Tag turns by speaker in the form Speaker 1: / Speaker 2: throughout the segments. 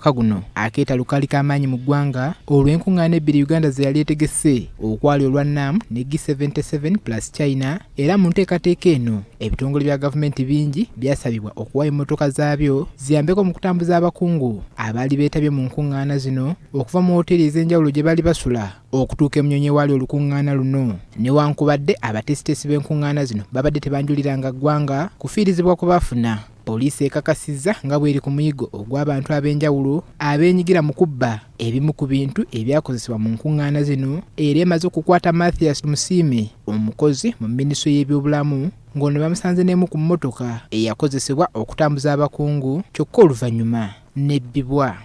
Speaker 1: Omwaka guno akeetalo kaali k'amaanyi mu ggwanga olw'enkuŋŋaana ebbiri Uganda ze yali etegese okwali olwa NAM ne G77 plus China. Era mu nteekateeka eno ebitongole bya gavumenti bingi byasabibwa okuwa emmotoka zaabyo ziyambeko mu kutambuza abakungu abaali beetabye mu nkuŋŋaana zino okuva mu wooteeri ez'enjawulo gye baali basula okutuuka e Munyonyo ewaali olukuŋŋaana luno. Newankubadde abateesiteesi b'enkuŋŋaana zino babadde tebanjuliranga ggwanga kufiirizibwa kwe bafuna, poliisi ekakasizza nga bw'eri ku muyiggo ogw'abantu ab'enjawulo abeenyigira mu kubba ebimu ku bintu ebyakozesebwa mu nkuŋŋaana zino era emaze okukwata Mathias Tumusiime, omukozi mu minisitule y'ebyobulamu, ng'ono bamusanze n'emu ku mmotoka eyakozesebwa okutambuza abakungu kyokka oluvannyuma n'ebbibwa.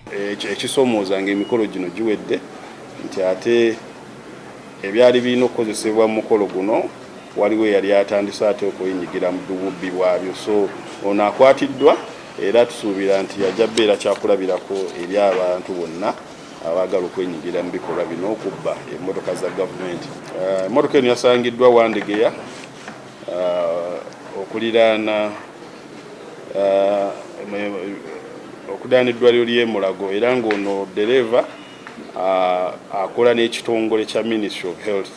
Speaker 2: Ekisoomooza ng'emikolo gino giwedde nti ate ebyali birina okukozesebwa mu mukolo guno waliwo eyali atandise ate okwenyigira mu bubbi bwabyo. So ono akwatiddwa era tusuubira nti ajja beera kyakulabirako eri abantu bonna abaagala okwenyigira mu bikolwa bino okubba emmotoka za gavumenti. Emmotoka eno yasangiddwa Wandegeya okuliraana okudaana eddwaliro ly'e Mulago era ng'ono ddereeva akola n'ekitongole kya Ministry of Health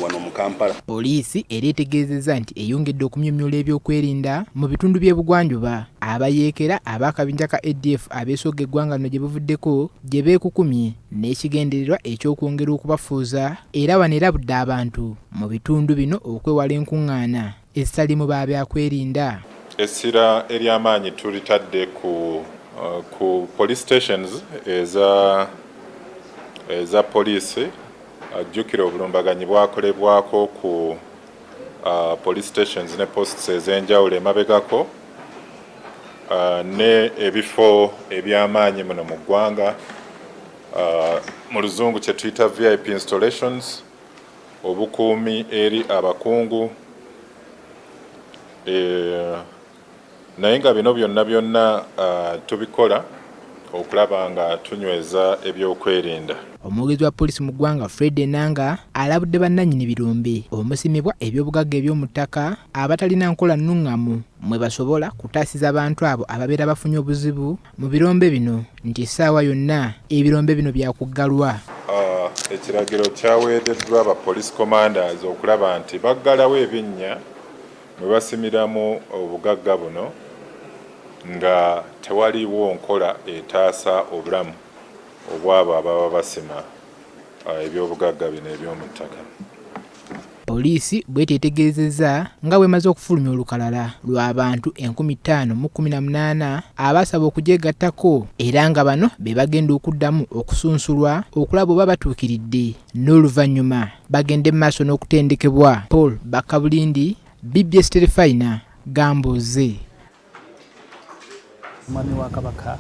Speaker 2: wano mu Kampala.
Speaker 1: Poliisi era etegeezezza nti eyongedde okumyumyula ebyokwerinda mu bitundu by'ebugwanjuba abayeekera ab'akabinja ka ADF abeesogga eggwanga lino gye buvuddeko gye beekukumye n'ekigendererwa eky'okwongera okubafuuza era wano erabudde abantu mu bitundu bino okwewala enkuŋŋaana ezitaliimu ba byakwerinda.
Speaker 3: Essira ery'amaanyi tulitadde ku police stations eza poliisi. Jjukira obulumbaganyi bwakolebwako ku police stations ne posts ez'enjawulo emabegako ne ebifo eby'amaanyi muno mu ggwanga, mu Luzungu kye tuyita VIP installations, obukuumi eri abakungu, naye nga bino byonna byonna tubikola okulaba nga tunyweza ebyokwerinda.
Speaker 1: Omwogezi wa poliisi mu ggwanga, Fred Enanga, alabudde bannannyini birombe omusimibwa ebyobugagga eby'omu ttaka abatalina nkola nnuŋŋamu mwe basobola kutaasiza abantu abo ababeera bafunye obuzibu mu birombe bino nti essaawa yonna ebirombe bino byakuggalwa.
Speaker 3: Ekiragiro kyaweereddwa ba police commanders okulaba nti baggalawo ebinnya mwe basimiramu obugagga buno nga tewaliwo nkola etaasa obulamu obwabo ababa basima ebyobugagga bino eby'omu ttaka.
Speaker 1: Poliisi bw'etyo etegeezezza nga bw'emaze okufulumya olukalala lw'abantu 5018 abaasaba okugyegattako era nga bano be bagenda okuddamu okusunsulwa okulaba oba batuukiridde n'oluvannyuma bagende mu maaso n'okutendekebwa. Paul Bakabulindi, BBS Terefayina, Gambuuze.
Speaker 4: Omwami wa Kabaka.